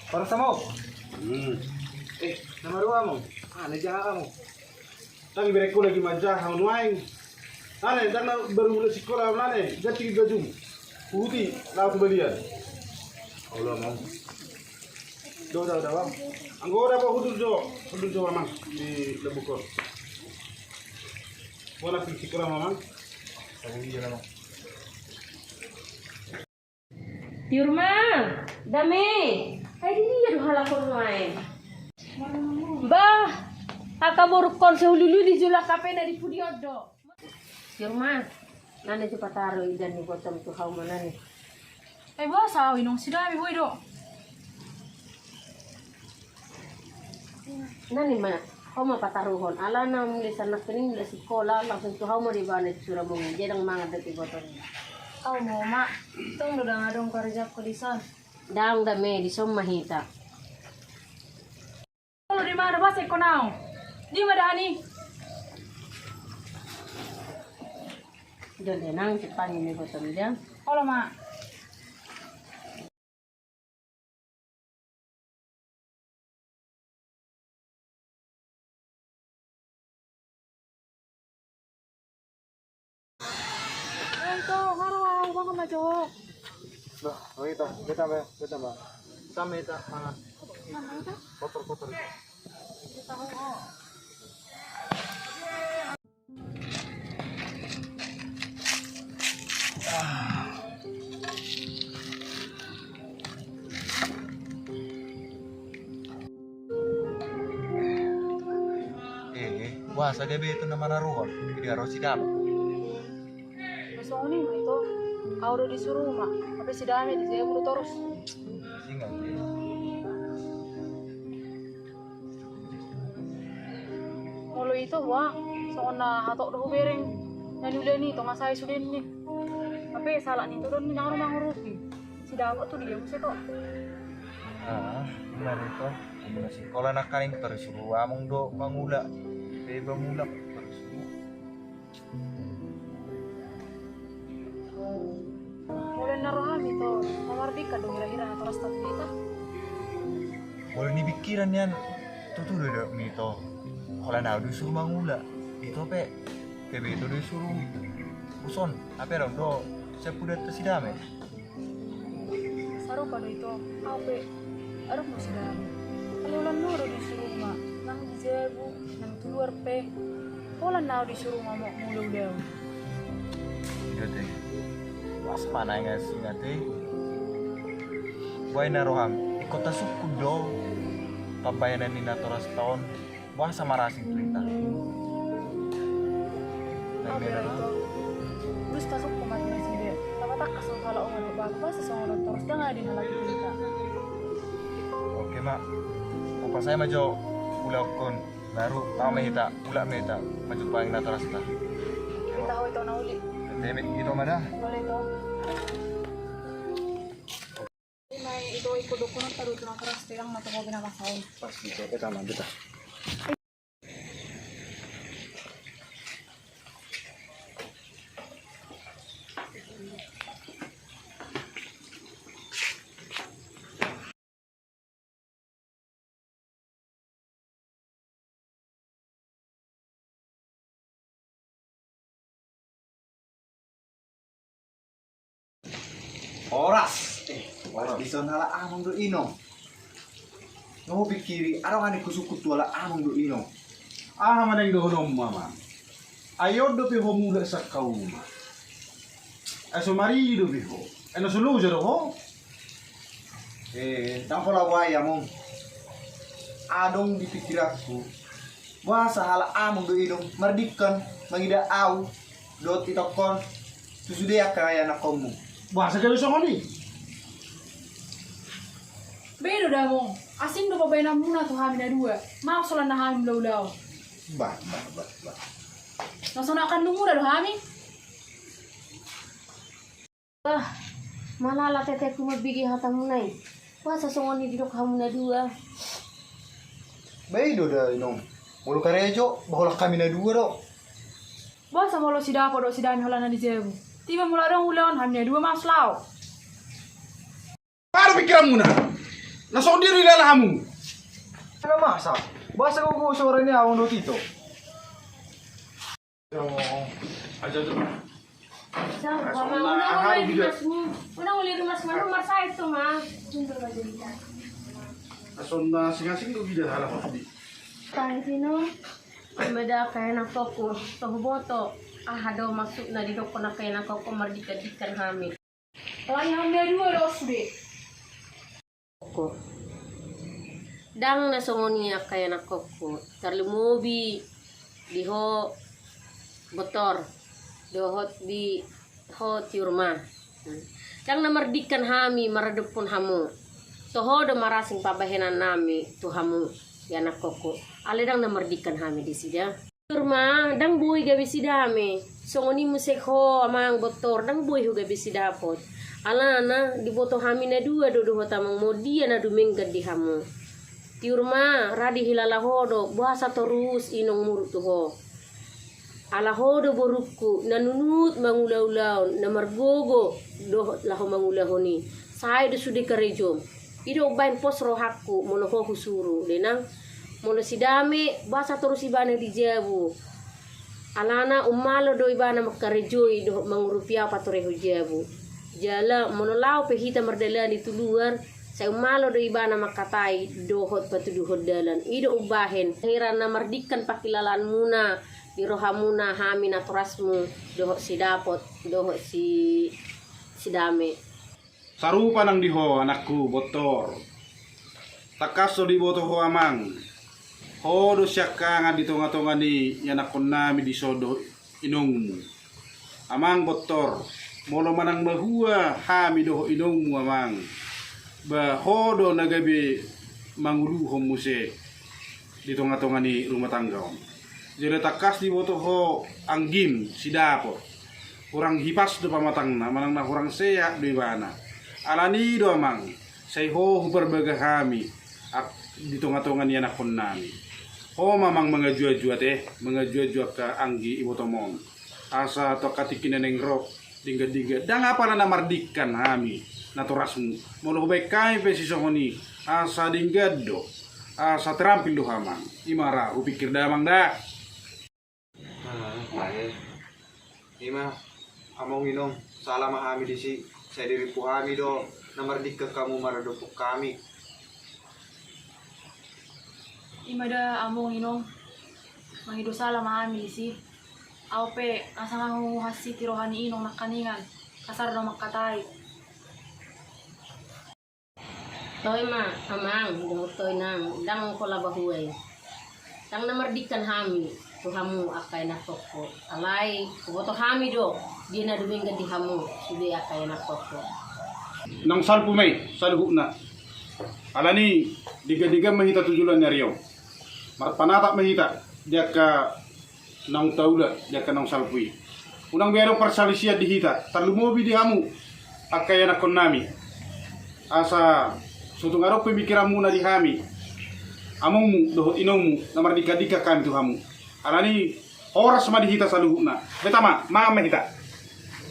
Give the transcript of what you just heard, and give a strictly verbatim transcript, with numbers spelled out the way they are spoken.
Parasa mo. Hmm. Eh, nama ruamu. Ah, na jaha kamu. Tang iberek ku lagi majaha nuaeng. Ane, tang na baru mulai sikola nane, ganti baju. Putih, langsung balian. Allah mau. Do, do, do. Anggo da ba hudur jo, hudur jo mamang di lebukon. Bona pi sikola mamang. Tahu iya lah, Mang. Tiur ma, dame. Ai di dia do halak on lain. Bah, angka borungkon sehululu di julak kape na di pudi on do. Tiur ma, nane si pataro idan ni botom tu hau ma nane. Ai boasa au inong sidame boi do. Nani ma, ho ma pataruhon. Alana mulai sanak kening mulai sikola, langsung tu hau ma di bana di sura mungi. Jadi mangan dati botol. Au ma, ma. Tong do dang adong karejak ko di son. Dang dame, di son ma hita. Olo di mana, boasa ikon au? Di ma dahani? Jol denang, cepat ini botol jam. Olo ma. Nah, oh, ita, ita, ita, ita, ita, ita, mangan. Kotor, kotor. Eh, eh, boasa gabe tu na manaruhon, di aro sidame. Songon i ma ito, au do disuru ma, hape sidame di jabu do torus. Singa, eh. Molo ito, boha, songon na hatop do hubereng, na niula ni ito nga sae sude ni. Hape salah ni ito do ni, ndang adong mangurupi. Sidapot tu dia muse to. Ah, ima do ito. Molo sikola nangkaning tarisuru among do mangula. Pe ba mulak tarisuru. Molo na roham ito, mamardingkan do hira-hira natorasta tu hita. Molo ni pikiran nian, tutu do didok ni ito. Holan au disuru mangula. Ito pe, pe be ito disuru. Uson, hape adong do sian pudanta sidame. Sarupa do ito, au pe adong do sidame. Alai holan na au do disuru ma, nang di jabu, nang tu luar pe. Holan na au disuru ma molo ulaon. Iya te. Pas mana ingat singa te. Boha na roham, ingkon tasungkun do pambahenan ni natorasta on. Boasa marasing tu hita? Au pe ra ito. Terus tasungkun ma tu nasida. Tapatangkas do halak on manuk batu. Boasa songon on torus, ndang adong halak i tu hita. Oke ma. Hupasae ma jo ulaonkon. Baru tama hita, mulak ma hita manjumpai natorasta. Hita ho ito na uli. Tete ito ma da. Boleh ito. Ima ito ingkon dohonon ta do tu natorasta, ndang na tu ho be na masa on. Pas ito, ito ma, ito. Horas. Eh, horas. Dison halak among dohot inong. Na hupikiri, adong hami husungkun tu halak among dohot inong. Aha ma naeng dohononmu, amang? Ai on dope ho mulak sian hauma. Ai so maridi dope ho. Ai na so loja do ho. Eh, ndang pola boha i, among. Adong di pikiranku. Boasa halak among dohot inong mardingkan mangida au dohot itongkon tu sude angka ianakhonmu. Boasa gabe songon i? Be do da, among. Asing do pambahenanmuna tu hami na dua. Maaf solan na hami mulaulaon. Bah, bah, bah, bah. Na so na kandungmuna do hami. Bah, malala teteku mambege hatamuna i. Boasa songon i didok hamu na dua? Ba i do da, inong. Molo karejo, ba holan hami na dua do. Boasa molo sidapot dohot sidame holan na di jabu? Tiba molo adong ulaon, hami na dua ma laho. Aha do pingkiranmuna? Na songon dia do dilala hamu. Na masa? Boasa gogo suara ni ahu dohot ito? Unang uli rumasmu, unang uli rumasmu, marsahit tu ma. Asal na asing-asing do bida halak maksudna. Tangis ino. Ima da angka ianakkongku, toho boto aha do maksudna didokkon angka ianakkongku mardingkan-dingkan hami. Alai hami na dua do sude. Ndang na songon i angka ianakkongku, tarlumobi di ho Bontor dohot di ho Tiur ma. Ndang na mardingkan hami maradophon hamu. Toho do marasing pambahenannami tu hamu ianakkongku. Alai ndang na mardingkan hami disida. Tiur ma, ndang boi gabe si Dame. Songon i muse ho amang Bontor, ndang boi ho gabe si Dapot. Alana diboto hami na dua do dohot amangmu, dia na dumenggan di hamu. Tiur ma, ra dihilala ho do boasa torus inong muruk tu ho. Ala ho do borungku na nunut mangula-ulaon, na margogo dohot laho mangulahon i. Sae do sude karejom. I do umbahen pos rohangku molo ho husuru, dainang. Molo si Dame, boasa torus ibana di jabu. Alana ummalo do ibana mangkarejoi dohot mangurupi ahu patorehon jabu. Jala molo laho pe hita mardalani tu luar, sai ummalo do ibana mangkatai dohot patuduhon dalan. I do umbahen hira na mardingkan pangkilalaanmuna di rohamuna hami natorasmu dohot si Dapot dohot si, si Dame. Sarupa nang di ho anakku Bontor. Tangkas do diboto ho amang. Ho do siangkangan di tonga-tonga ni ianakkonnami dison dohot inongmu. Amang Bontor, molo manang mahua hami dohot inongmu amang, ba ho do na gabe manguluhon muse di tonga-tonga ni rumah tangga on. Jala tangkas diboto ho anggim si Dapot. Hurang hipas do pamatangna, manang na hurang sehat do ibana. Alani do amang, sai ho huparbaga hami di tonga-tonga ni ianakkonnami. Ho ma amang mangajuaju ate, mangajuaju angka anggi ibotom on. Asa tu angka tingki na naeng ro, denggan-denggan, ndang apala na mardingkan hami natorasmu. Molo hubaen hami pe sisongon i, asa denggan do, asa terampil do ho amang. I ma ra hupingkir da amang da. Ima amang inong, sala ma hami disi, sai dirimpu hami do na mardingkan hamu maradophon hami. Ima da amang inong, mangido sala ma hami disi. Ahu pe asa nunga huhasiti roha ni inong nangkaningan, kasar do mangkatai. Toe ma amang, dohot toe nang, ndang pola bahua i. Ndang na mardingkan hami tu hamu angka ianakkongku. Alai huboto hami do dia na dumenggan di hamu sude angka ianakkongku. Naung salpu ma i saluhutna. Alani denggan-denggan ma hita tu joloan ni ari on. Marpanatap ma hita di angka naung taula di angka naung salpu i. Unang be adong parsalisian di hita, tarlumobi di hamu angka ianakkonnami. Asa so tung adong pemikiranmuna di hami, amongmu dohot inongmu, na mardingkan-dingkan hami tu hamu. Alani horas ma di hita saluhutna. Beta ma, mangan ma hita.